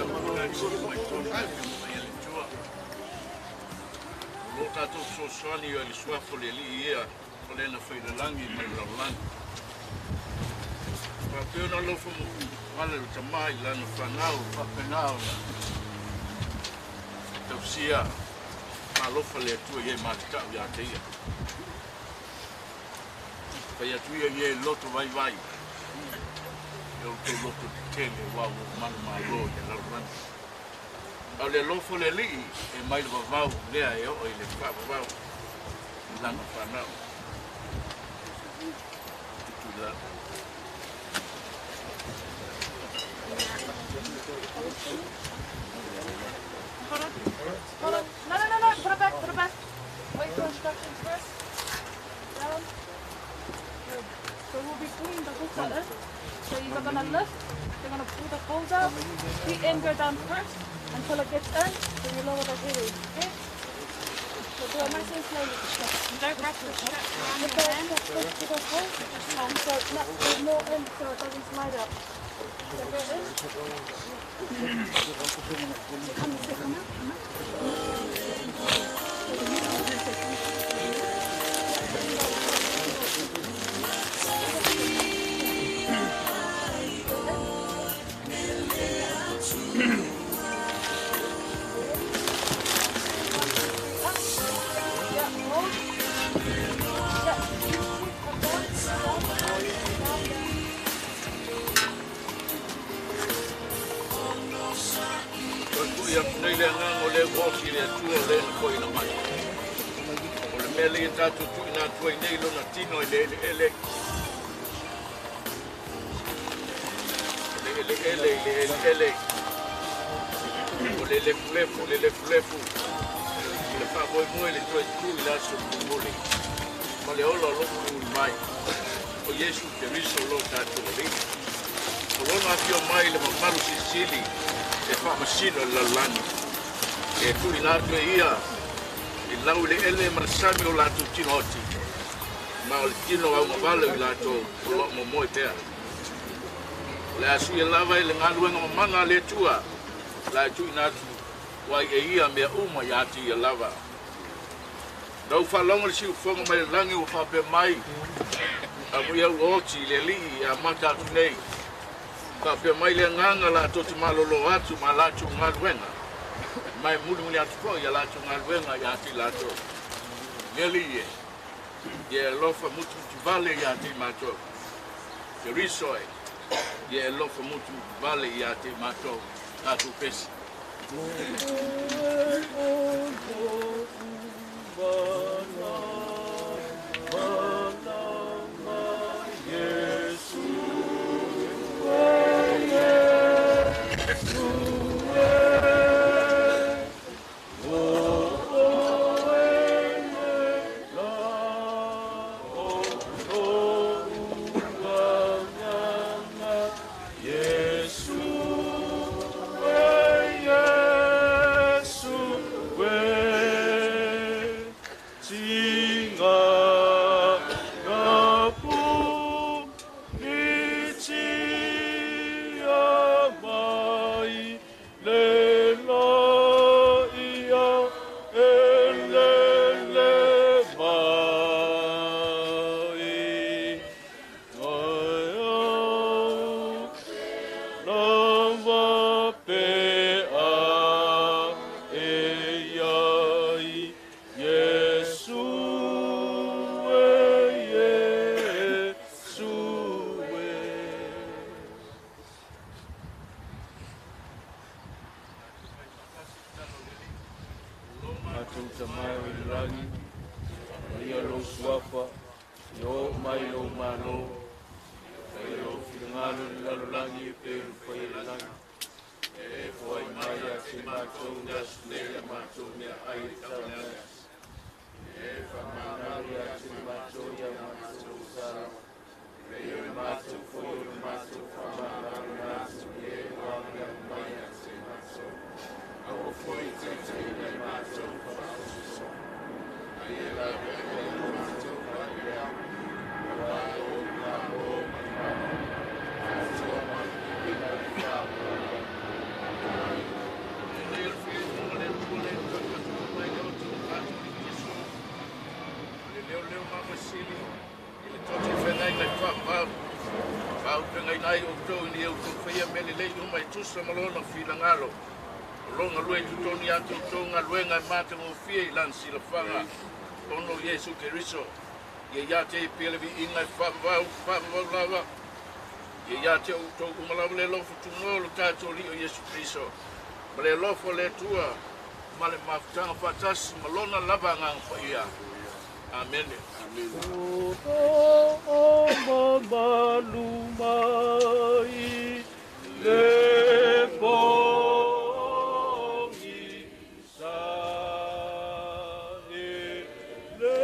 Mai totonu i le Afioga Paia a le Atua. O lo tatou fesoasoani i le Suafa o le Alii ia o le na fai i le lagi ma le lalolagi. Faapea ona alofa vale le Tama i lana fanau, faapena ona tausia faalofa le Atua i e matatau ia te ia. Fai atu ia i e loto vaivai, e outou loto tetele ua ua manumalo i le lalolagi. A o le alofa o le Alii e mai le vavau lea e oo i le faavavau i lana fanau. Tutula. Hold on. Hold on. No, no, no, no. Put it back. Put it back. Wait for instructions first. Down. Good. So we'll be pulling the hooker in. So you're gonna lift. You're gonna pull the poles out. The end go down first until it gets in. Then you lower the heavy. Okay? So do it nice and slowly. And don't wrap the straps around Put your the, hand. put the hole. So no, there's more in so it doesn't slide out. So go in. Come, sit, come out, come out. Yeah, hold. Yeah, keep, keep, up, down, down, down, down. Toe tui atu nei le agaga o lea ua osi i le Atua o lea na foaina mai. O le mea lea tatou tuuina atu ai nei lona tino i le eleele. O le eleele i le eleele. O le lefulefu i le lefulefu. O le faamoemoe le toe tu i le aso mulimuli. Ma le ola o lo mulimuli mai. O Iesu Keriso lo tatou Alii. O lona afio mai le mamalu silisili e faamasino i le lalolagi. E tuuina atu e ia i lau i le ele ma le sami o latou tino oti. Ma o le tino augavale o i latou o loo momoe pea. O le a suia lava i le galuega mamana a le Atua, la e tuuina atu ai e ia mea uma ia te ia lava. Na ou faalogo le siufofoga mai le lagi ua faapea mai, amuia ua oti i le Alii e amata atu nei. Faapea mai le agaga latou te malolo atu ma latou galuega, ma e mulimuli atu foi ia latou galuega ia te i latou. Le Alii e, ia e alofa mutimutivale ia te i matou. Keriso e, ia e alofa mutimutivale ia te i matou. Tatou pesi. Matou Tama i le lagi, paia lou suafa, ia oo mai lou Malo, faia lou finagalo i le lalolagi e pei ona faia i le lagi. E foai mai ia te matou le aso nei a matou meaai e tatau le aso. E faamagalo ia te matou ia matou sala, pei o le matou foi o le matou faamagalo atu i e ua agai mai ia te matou. Aua foi e taitaiina i matou faasoasoa. Ai e lavea ia matou mai le ao. Aua e o le Malo ma le mana, atoa ma le viiga i le faavavau. tutusa ma lona finagalo. O lo galue i totonu ia te outou galuega e matagofie i lana silafaga ona o Iesu Keriso. Ia ia te i pea le viiga e faavavau, faavavau lava. Ia ia te outou uma lava le alofa tunoa o lo tatou Alii o Iesu Keriso, ma le alofa o le Atua, ma le mafutaga faatasi ma lona lava Agaga Paia. Amene. Mamalu mai le pogi sa e le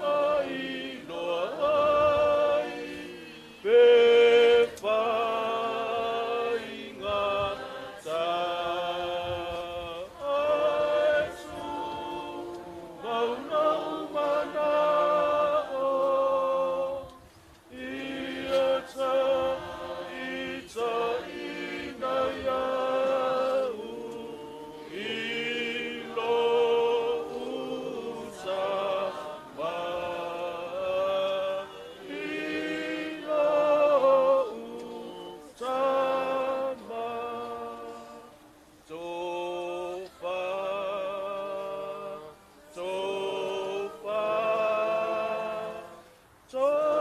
mai loa ai pe faiga ta ae mauna mana o ia ta ita ina iau i lo uta ma i lo uta ma tofa tofa tofa.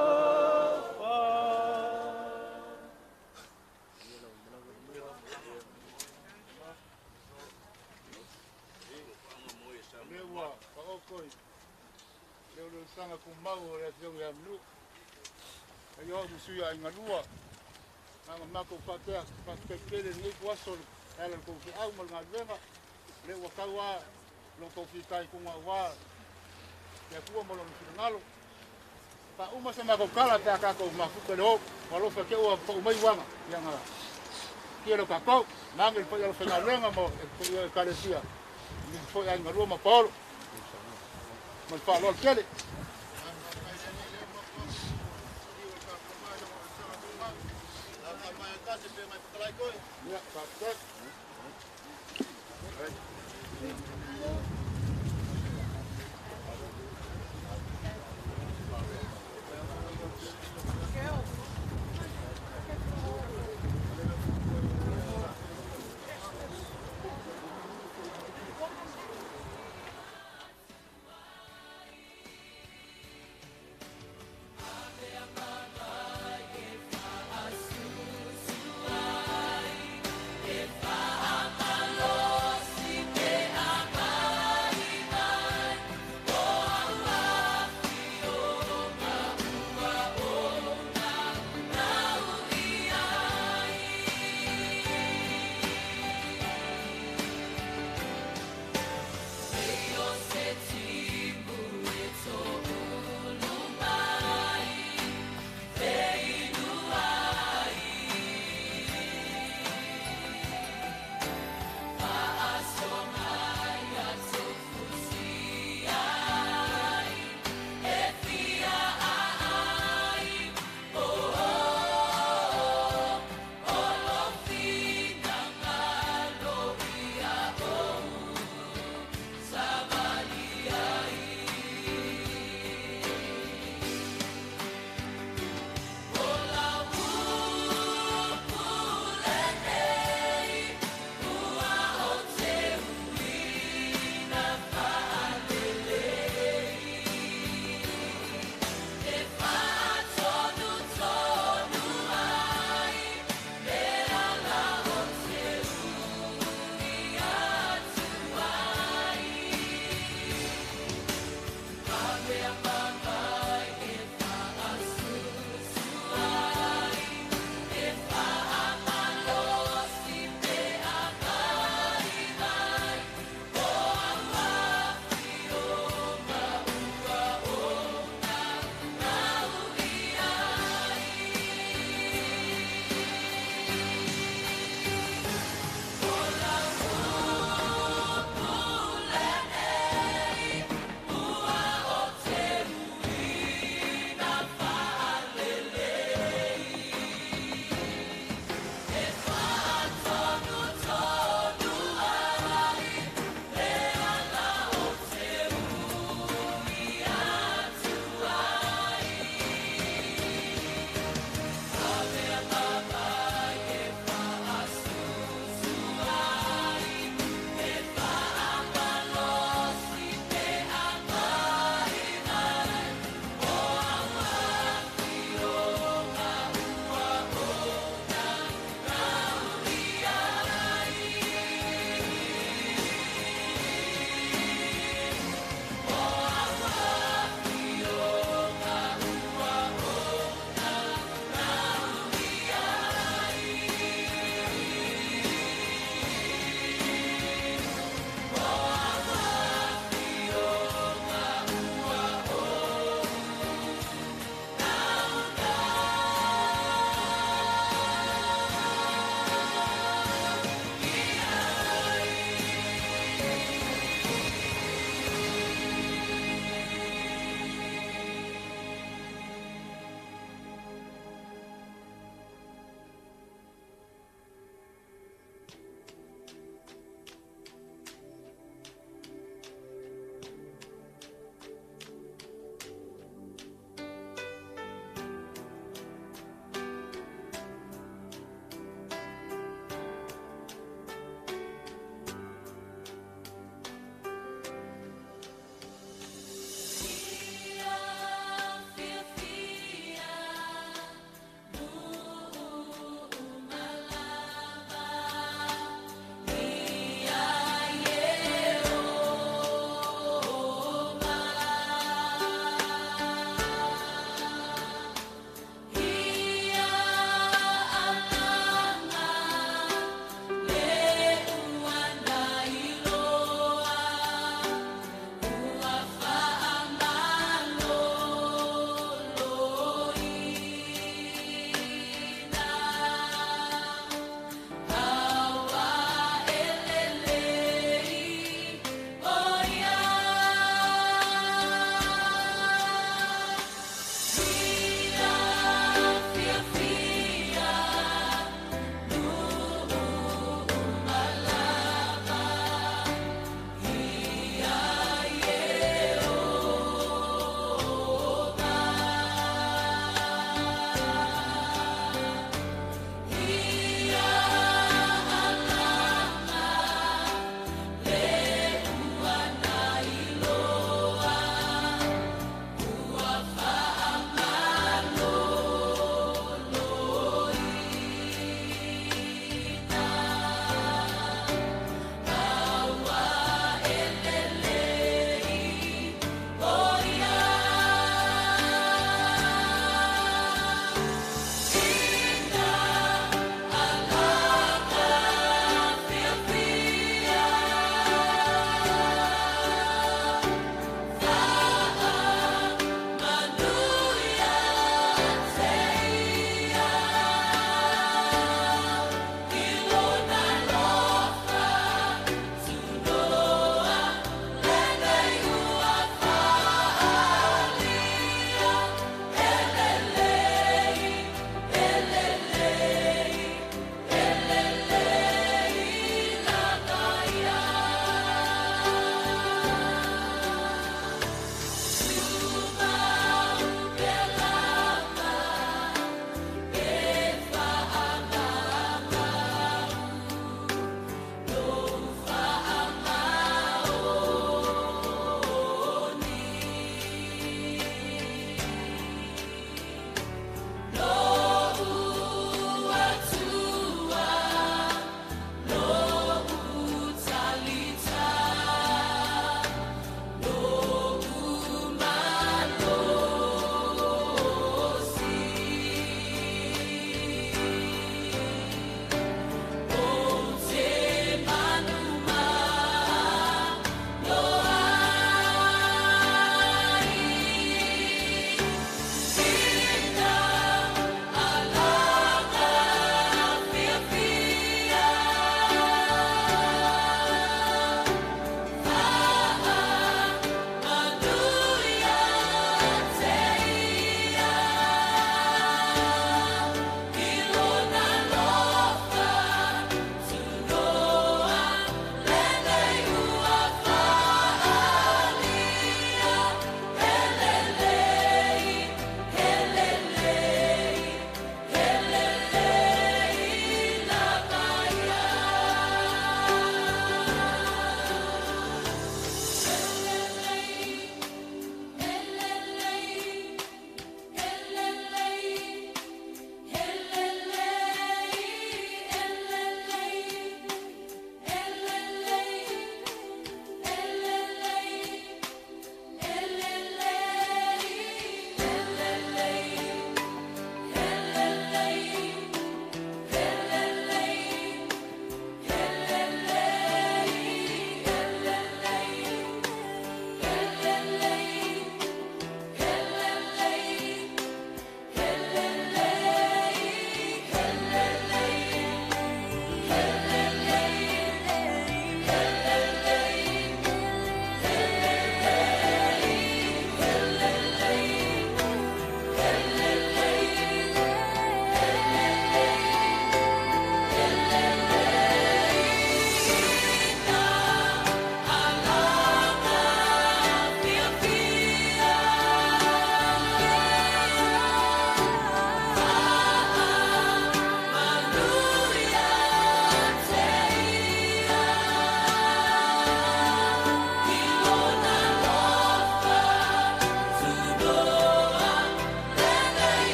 Le ua paoko i le o le saga kumau o le afioga ia Manu. Ai o ma sui ai galua. Aga matou faapea faafetai tele lenei ituaso e ala i le tou feau ma le galuega. Le ua tau lava lo outou fitaituga aua le Atua ma lona finagalo. Faauma se matou tala pe a tatou mafuta i le o. Ua alofa te ua pau mai uaga ia na tia le o tatou. Maage le paia o le faigaluega ma e ekalesia. Nisi foi ai galua ma Paolo. Ma le faaaloalo tele. Ia, faafetai.